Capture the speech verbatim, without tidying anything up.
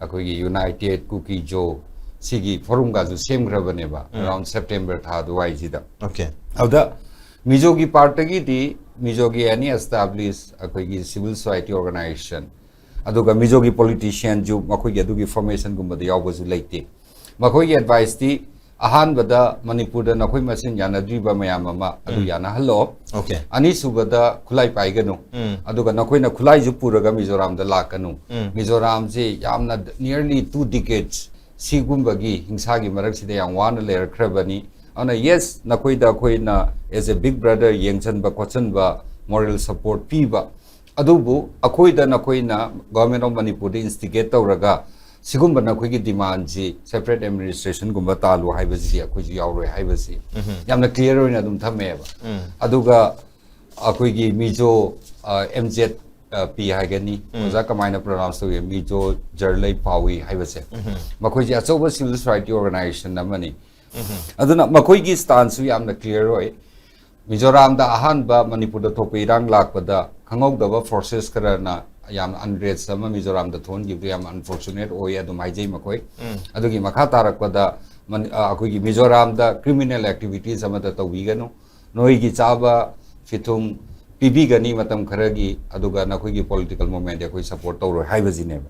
ꯑꯩꯈꯣꯏꯒꯤ United Kuki-Zo ꯁꯤꯒꯤ ꯐꯣꯔꯝꯒꯁꯨ ꯁꯦꯝꯈ꯭ꯔꯕꯅꯦꯕ, ꯎꯝ. Around September ꯊꯥ ꯑꯗꯨꯋꯥꯏꯁꯤꯗ. Okay. ꯑꯗꯨꯗ ꯃꯤꯖꯣꯒꯤ ꯄꯥꯔꯠꯇꯒꯤꯗꯤ ꯃꯤꯖꯣꯒꯤ any established ꯑꯩꯈꯣꯏꯒꯤ civil society organization, ꯑꯗꯨꯒ ꯃꯤꯖꯣꯒꯤ ꯄꯣꯂꯤꯇꯤꯁꯤꯌꯥꯟꯁꯨ ꯃꯈꯣꯏꯒꯤ ꯑꯗꯨꯒꯤ ꯐꯣꯔꯃꯦꯁꯟꯒꯨꯝꯕꯗ ꯌꯥꯎꯕꯁꯨ ꯂꯩꯇꯦ. ꯃꯈꯣꯏꯒꯤ ꯑꯦꯗꯚꯥꯏꯁꯇꯤ ꯑꯍꯥꯟꯕꯗ ꯃꯅꯤꯄꯨꯔꯗ ꯅꯈꯣꯏ ꯃꯁꯦꯟ ꯌꯥꯅꯗ꯭ꯔꯤꯕ ꯃꯌꯥꯝ ꯑꯃ ꯑꯗꯨ ꯎꯝ. ꯌꯥꯅꯍꯜꯂꯣ. Okay. ꯑꯅꯤꯁꯨꯕꯗ ꯈꯨꯠꯂꯥꯏ ꯄꯥꯏꯒꯅꯨ. ꯎꯝ. ꯑꯗꯨꯒ ꯅꯈꯣꯏꯅ ꯈꯨꯠꯂꯥꯏꯁꯨ ꯄꯨꯔꯒ ꯃꯤꯖꯣꯔꯥꯝꯗ ꯂꯥꯛꯀꯅꯨ. ꯎꯝ. ꯃꯤꯖꯣꯔꯥꯝꯁꯤ ꯌꯥꯝꯅ nearly two decades ꯁꯤꯒꯨꯝꯕꯒꯤ ꯍꯤꯡꯁꯥꯒꯤ ꯃꯔꯛꯁꯤꯗ ꯌꯥꯝ ꯋꯥꯅ ꯂꯩꯔꯛꯈ꯭ꯔꯕꯅꯤ. ꯑꯗꯨꯅ yes, ꯅꯈꯣꯏꯗ ꯑꯩꯈꯣꯏꯅ as a big brother ꯌꯦꯡꯁꯤꯟꯕ ꯈꯣꯠꯆꯟꯕ, moral support ꯄꯤꯕ, ꯑꯗꯨꯕꯨ ꯑꯩꯈꯣꯏꯗ ꯅꯈꯣꯏꯅ Government of ꯃꯅꯤꯄꯨꯔꯗ instigate ꯇꯧꯔꯒ ꯁꯤꯒꯨꯝꯕ ꯅꯈꯣꯏꯒꯤ demandꯁꯤ separate administrationꯒꯨꯝꯕ ꯇꯥꯜꯂꯨ ꯍꯥꯏꯕꯁꯤꯗꯤ ꯑꯩꯈꯣꯏꯁꯨ ꯌꯥꯎꯔꯣꯏ ꯍꯥꯏꯕꯁꯤ ꯎꯝ. ꯌꯥꯝꯅ clear ꯑꯣꯏꯅ ꯑꯗꯨꯝ ꯊꯝꯃꯦꯕ. ꯎꯝ. ꯑꯗꯨꯒ ꯑꯩꯈꯣꯏꯒꯤ ꯃꯤꯖꯣ, ꯑ, M Z, ꯑ, P ꯍꯥꯏꯒꯅꯤ, ꯎꯝ. ꯑꯣꯖꯥ ꯀꯃꯥꯏꯅ pronounce ꯇꯧꯏ, ꯃꯤꯖꯣ ꯖꯔꯂꯩ ꯄꯥꯎꯏ ꯍꯥꯏꯕꯁꯦ, ꯎꯝ. ꯃꯈꯣꯏꯁꯦ ꯑꯆꯧꯕ civil society organization ꯑꯃꯅꯤ. ꯎꯝ. ꯑꯗꯨꯅ ꯃꯈꯣꯏꯒꯤ stanceꯁꯨ ꯌꯥꯝꯅ clear ꯑꯣꯏ. ꯃꯤꯖꯣꯔꯥꯝꯗ ꯑꯍꯥꯟꯕ ꯃꯅꯤꯄꯨꯔꯗ ꯊꯣꯛꯄ ꯏꯔꯥꯡ ꯂꯥꯛꯄꯗ ꯈꯪꯍꯧꯗꯕ forces ꯈꯔꯅ ꯌꯥꯝꯅ unrest ꯑꯃ ꯃꯤꯖꯣꯔꯥꯝꯗ ꯊꯣꯛꯍꯟꯈꯤꯕꯗꯨ ꯌꯥꯝ unfortunate ꯑꯣꯏ ꯑꯗꯨꯝ ꯍꯥꯏꯖꯩ ꯃꯈꯣꯏ꯫ ꯎꯝ. ꯑꯗꯨꯒꯤ ꯃꯈꯥ ꯇꯥꯔꯛꯄꯗ ꯃꯅꯤ-, ꯑ, ꯑꯩꯈꯣꯏꯒꯤ ꯃꯤꯖꯣꯔꯥꯝꯗ criminal activities ꯑꯃꯠꯇ ꯇꯧꯕꯤꯒꯅꯨ, ꯅꯣꯏꯒꯤ ꯆꯥꯕ ꯐꯤꯊꯨꯡ ꯄꯤꯕꯤꯒꯅꯤ ꯃꯇꯝ ꯈꯔꯒꯤ, ꯑꯗꯨꯒ ꯅꯈꯣꯏꯒꯤ political movementꯗꯤ ꯑꯩꯈꯣꯏ support ꯇꯧꯔꯣꯏ ꯍꯥꯏꯕꯁꯤꯅꯦꯕ꯫